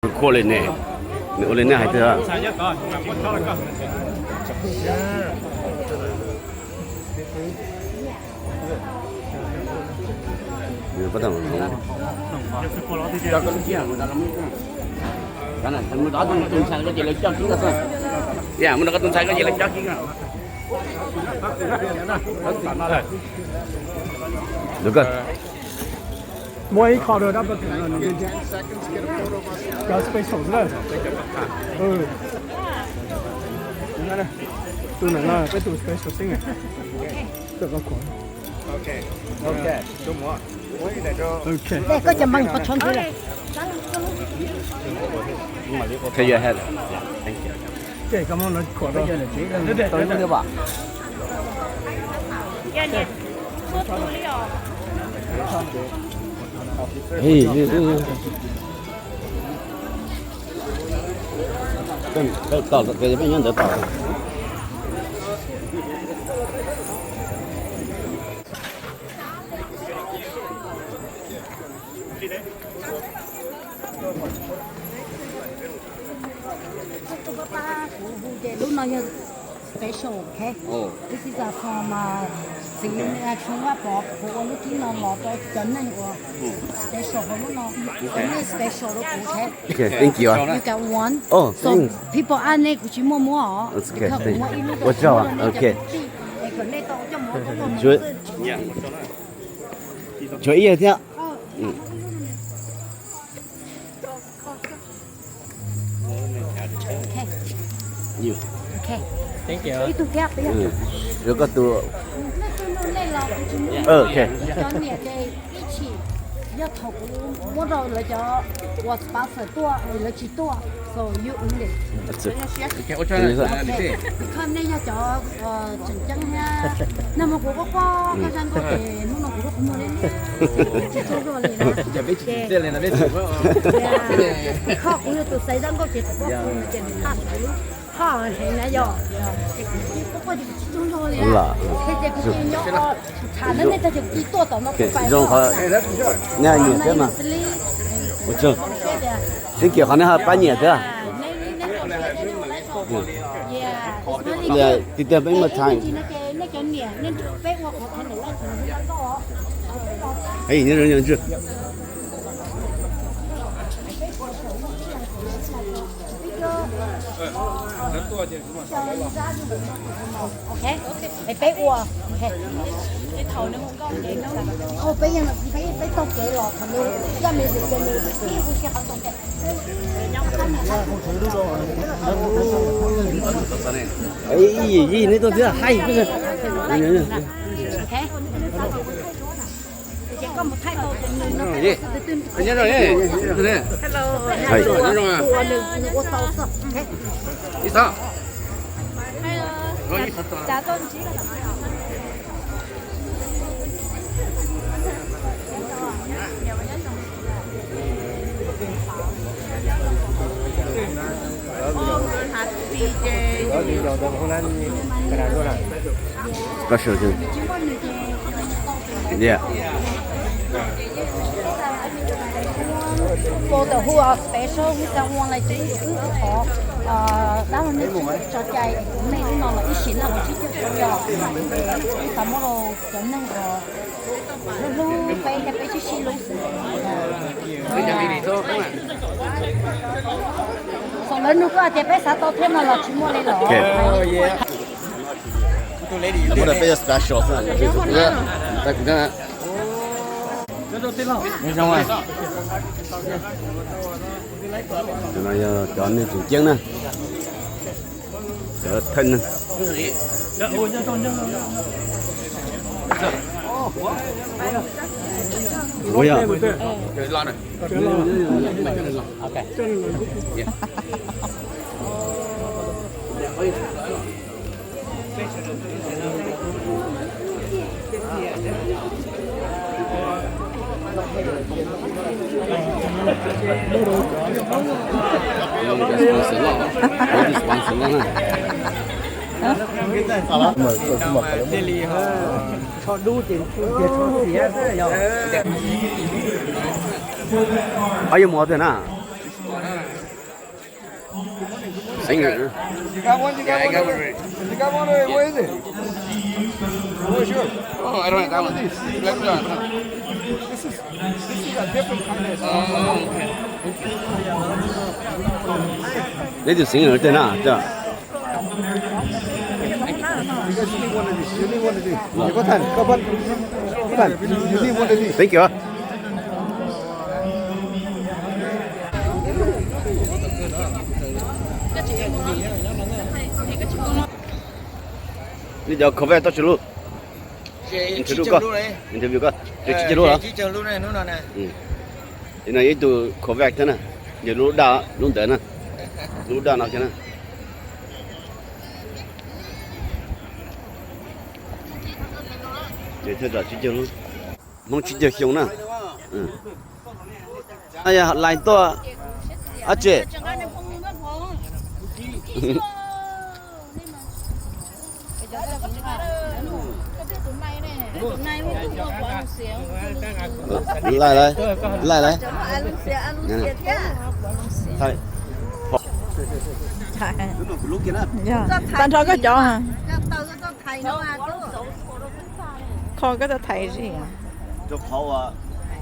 Khua li ne, nws ua li nej hais tiag. Mus nrog koj tus ntxhais koj ces lawv coj koj. Muaj ib qho rau dab, cov special xwb na. Tus no peb tus special xwb. Koj cov npam qhov tshov ntxiv lawm. Take your head. Thank you. Tom, peb nyob ntawd tom. Tus pab pab kuv hu ces lub no yog special, ok? This is from, uh, txiv Tsheej Vaj Pov, kuv ua lub kib no los rau cov neeg uas special hauv lub no. Cov neeg special rau kuv, ok? Ok, thank you. You got one. So, people ask, nej kuv tsis muaj muab os. Because kuv muab ib lub rau nej cov kwv tij, es kom nej tau coj mus ua koob loj xwb. Tshuav ib yam thiab. Ib tug thiab. Yuav koj tus. Nej los kuv tsis muab, cov niam ces ib chim, yog thaum kuv muab rau lawv cov uas sponsor tuaj, lawv tsis tuaj, so you only. Because nej yog cov tseem ceeb thiab. Nag hmo kuv quaj quaj koj zaj nkauj ces hnub no kuv rub qhov muag liab liab, tsis tsaug zog li na. Ces kho kuv yog tus xaiv zaj nkauj ces kuv quaj kuv ces nws qaj kuv lub qhov heev na yog. Ces kuv quaj quaj ces kuv tsis tsaug zog li na. Ces kuv cia nyob tham na nej tag ces kuv cia tuaj tom no kuv pais zoo qhov nej nyiam thiab mas. Thank you qhov nej ho pab nyiam thiab. Tiag tiag peb muaj tham. Nej cov niam nej peb ua qhov thaiv niam laj tsis nkauj. Ok, peb ua. Peb, peb taug kev los thaum nws coj me ntsis ces nws ib hu si qhov ntoo ces. Ib yim neb tuaj thiab haib. Special. Yeah. Tus hu special hu tau ua lawm ces wb thov dab laug nej tso cai es kuv nej lub no los ib sim neej uas tsib caug xyoo yog wb xav muab rau cov neeg uas hlub hlub peb thiab peb sib sib hlub xwb. Thaum lawv nug koj hais tias peb xav tau thiab no los tsis muaj li los. Muab rau peb special xwb. Cov no yog cov neeg tseem ceeb na. Cov thawj neeg. Ua yog. Ob yog mus tiag na. Singer. You got one? You got one? Yeah, I got one already. You got one already? What is it? Oh, sure. Oh, I don't have that one. This is, this is a different kind of. Oh, okay. Thank you. Leej twg singer tiag na? You guys need one of these. You need one of these. Có thành, có vẫn. Có thành, you need one of these. Thank you. Nej cov cover tau tsawg lub? Interview koj, interview koj, tsawg tsib caug lub los? Ces no yog ib tug cover thiab na, yog lub daj, lub ntawd na, lub daj no kiag na. Ces thawj zaum tsib caug lub, Hmoob tsib caug xyoo na. Lais tuaj, ab tsi. Lais, lais, lais. Tag nrho koj cov. Kho koj tau thaiv si. Rau qhov uas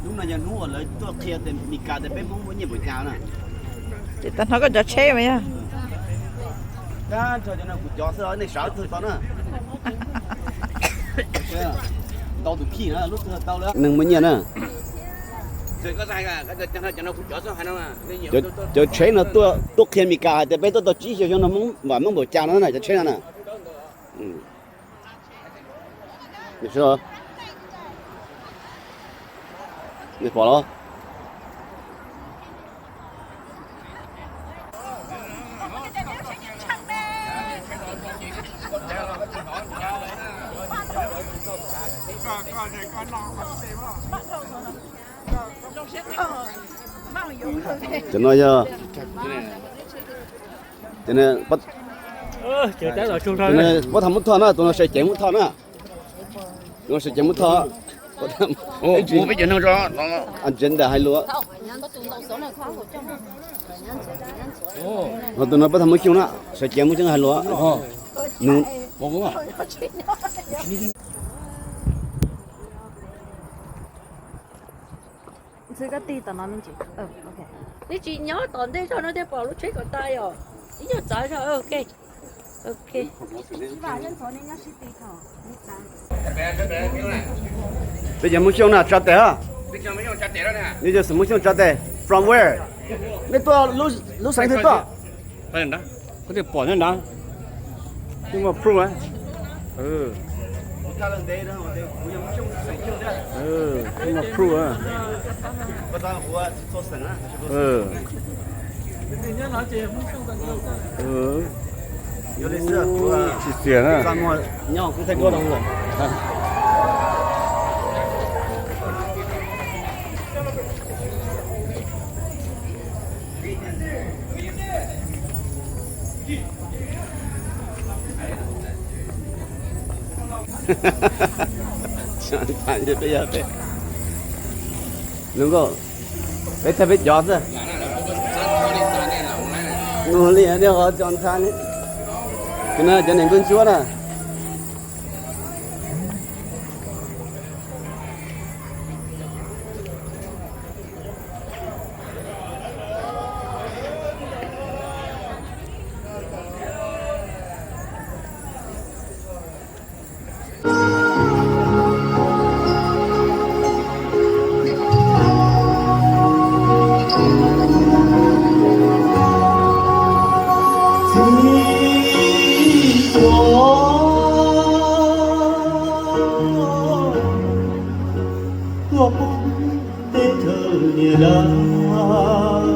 hnub no yog hnub uas lawv tuaj qhia tias Meskas tias peb Hmoob muaj nyiaj npaum cas na. Ces tag nrho koj cov tsheb mas yog. Tag nrho cov no kuv cov xwb, nej sawv tau na. Ntau tus khij na, lub twg tau lawm. Neeg muaj nyiaj na. Cov tsheb no tuaj, tuaj qhia Meskas hais tias peb tuaj tau tsib caug xyoo no Hmoob vam meej npaum cas no na, cov tsheb no na. Nej pom los? Cov no yog, cov no, pab tham Hmoob Thoj na, tus no sawv cev Hmoob Thoj na. Tus no sawv cev Hmoob Thoj. Agenda hais lus. Ho tus no pab tham Hmoob Xyooj na, sawv cev Hmoob Xyooj hais lus. Nws Nws tsis nyob tom ntej zog no thiaj pom lub tsheb kom tag yom. Ib nyuag txawv zog, ok. Ok. Peb cov Hmoob Xyooj na tsa tes. Peb cov Hmoob Xyooj tsa tes. From where? Nej tuaj lub xeev twg tuaj? Koj pom nyob nrad, twb muaj proof. Twb muaj proof. Tsis xiam na. Peb yog peb, nws nkauj, peb thawj peb cov xwb. Ua li nej ho tso ntxhab ne. Cov no cov niam nkauj ntsuab na. Tuaj poob teb chaws niam lawm,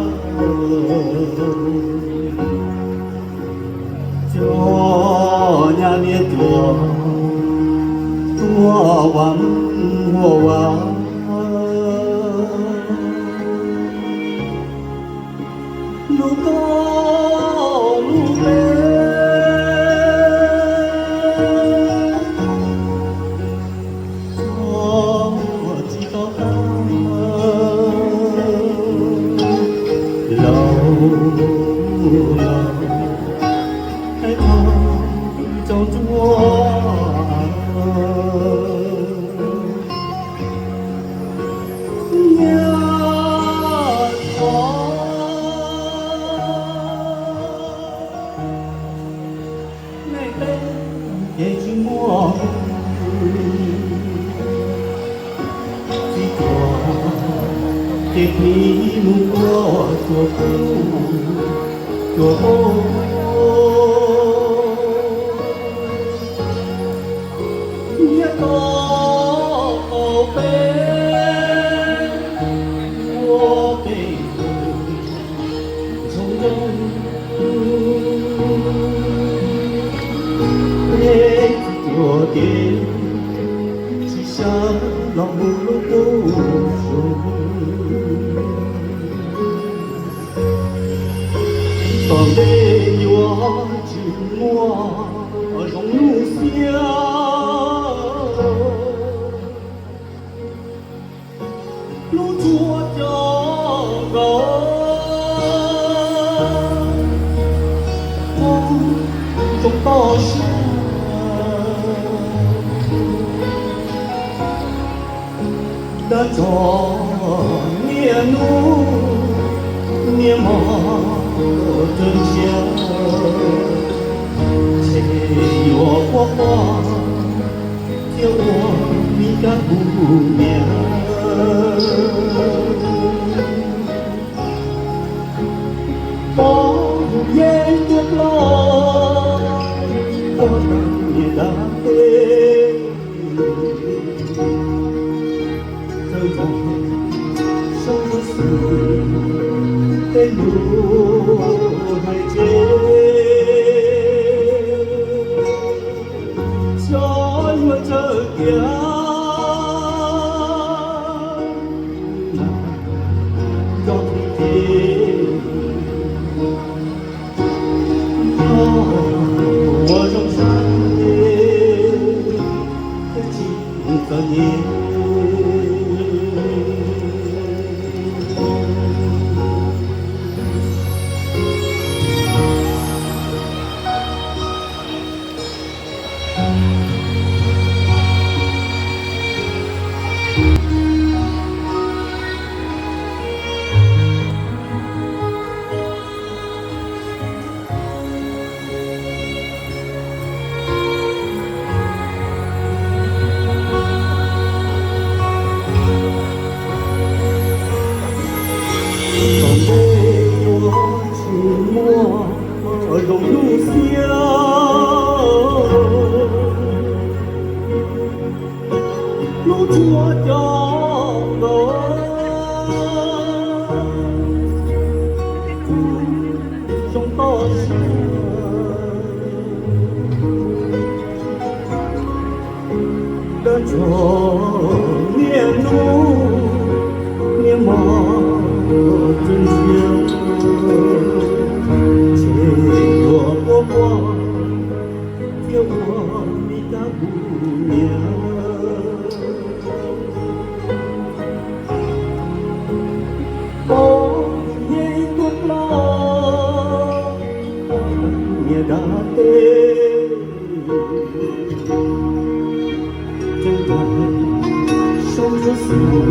cov nyab niag tuaj, tuaj ua mus ua vas. Lub koj lub peb, tsis tau tag laus. Hais txog tsoom ntsuab nyiam txog neeg peb ces tsis muaj txiv tuag, ces hnyiv mus ua tuag kub tuag kub. Nyiaj tau tau peb ua peb zoo zoo, peb tsis tuag ces tsis sawv los mus lub qub zus. Tom ntej yuav tsis muaj zoo lub xiab, lub tsua cov nkaus zoo toj siab. Dab tsov niaj hnub niaj hmo tuaj ntsia, ntshe yuav quaj quaj thiab ua li kab kuv niam. Pov yeeb tuaj plaub, pov tag niam dab teb. Thawj zaug soob zuag xwb, tej lus hais tseg, xyov yuav tsawg tiag nco qhib ces nco ua zoo saib thiab tsis txom nyem. Tom ntej yuav tsis muaj zoo lub xiab, lub tsua cov nkaus zoo toj siab. Dab tsov niaj hnub niaj hmo tuaj ntsia, ntshe yuav quaj quaj thiab ua li kab kuv niam. Pov yeeb tuaj plaub, niam dab teb. Soob zuag xwb,